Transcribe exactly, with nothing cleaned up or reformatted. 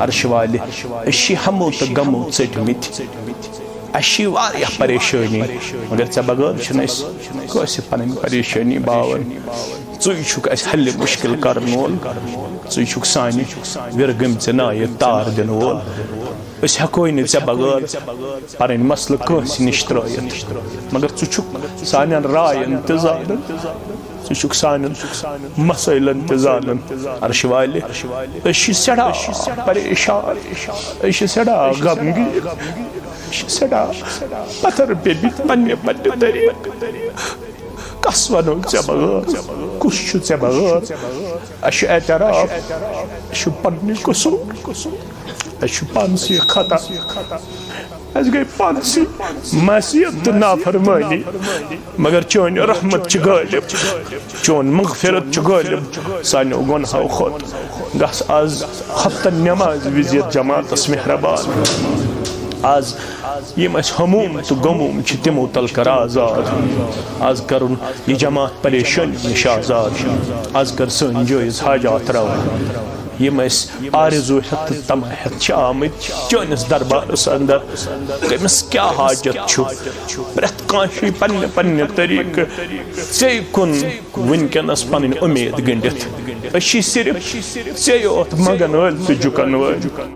عرشہِ والہِ، أسۍ چھِ ہمو تہٕ غمو ژٔٹمٕتۍ۔ اَسہِ چھِ واریاہ پریشٲنی، مگر ژےٚ بغٲر چھِنہٕ أسۍ کٲنٛسہِ پنٕنۍ پریشٲنی باوان۔ ژٕے چھُکھ اَسہِ حلِ مُشکِل کرن وول، ژٕے چھُکھ سانہِ وِرٕ گٔمژِ نایہِ تار دِنہٕ وول۔ أسۍ ہٮ۪کوے نہٕ ژےٚ بغٲر پنٕنۍ مسلہٕ کٲنٛسہِ نِش ترٲوِتھ، مگر ژٕ چھُکھ سانٮ۪ن راین تہِ زانان، ژٕ چھُکھ سانٮ۪ن مسٲیلن تہِ زانان۔ عرشہِ والہِ، أسۍ چھِ سٮ۪ٹھاہ پریشان، أسۍ چھِ سٮ۪ٹھاہ غمگیٖن، أسۍ چھِ سٮ۪ٹھاہ پتھر پیٚمٕتۍ پننہِ پننہِ طریٖقہٕ۔ کس ونو ژےٚ بغٲر؟ کُس چھُ ژےٚ بغٲر؟ اَسہِ چھُ اعتراف، اَسہِ چھُ پننہِ قصوٗر، اَسہِ چھُ پانسٕے خطا، اَسہِ گٔے پانسٕے معصیت تہٕ نافرمٲنی، مگر چٲنۍ رحمت چھِ غٲلب، چون مغفرت چھُ غٲلب سانیو گۄنہو کھۄتہٕ۔ گژھ آز ہفتن نماز وِزِ یَتھ جماعتس مہربان۔ آز یِم اَسہِ ہموم تہٕ غموم چھِ، تِمو تل کر آزاد۔ آز کرُن یہِ جماعت پریشٲنی نِش آزاد۔ آز کر سٲنۍ جٲیز حاجات روا۔ یِم اَسہِ آرزو ہٮ۪تھ تہٕ طمع ہٮ۪تھ چھِ آمٕتۍ چٲنِس دربارس اندر، کٔمِس کیٛاہ حاجت چھُ؟ پرٛٮ۪تھ کانٛہہ چھُ پننہِ پننہِ طریٖقہٕ ژےٚ کُن وٕنکیٚنس پنٕنۍ اُمید گٔنٛڈِتھ۔ أسۍ چھِ صرف ژےٚ یوت منٛگن وٲلۍ تہٕ جُکن وٲلۍ۔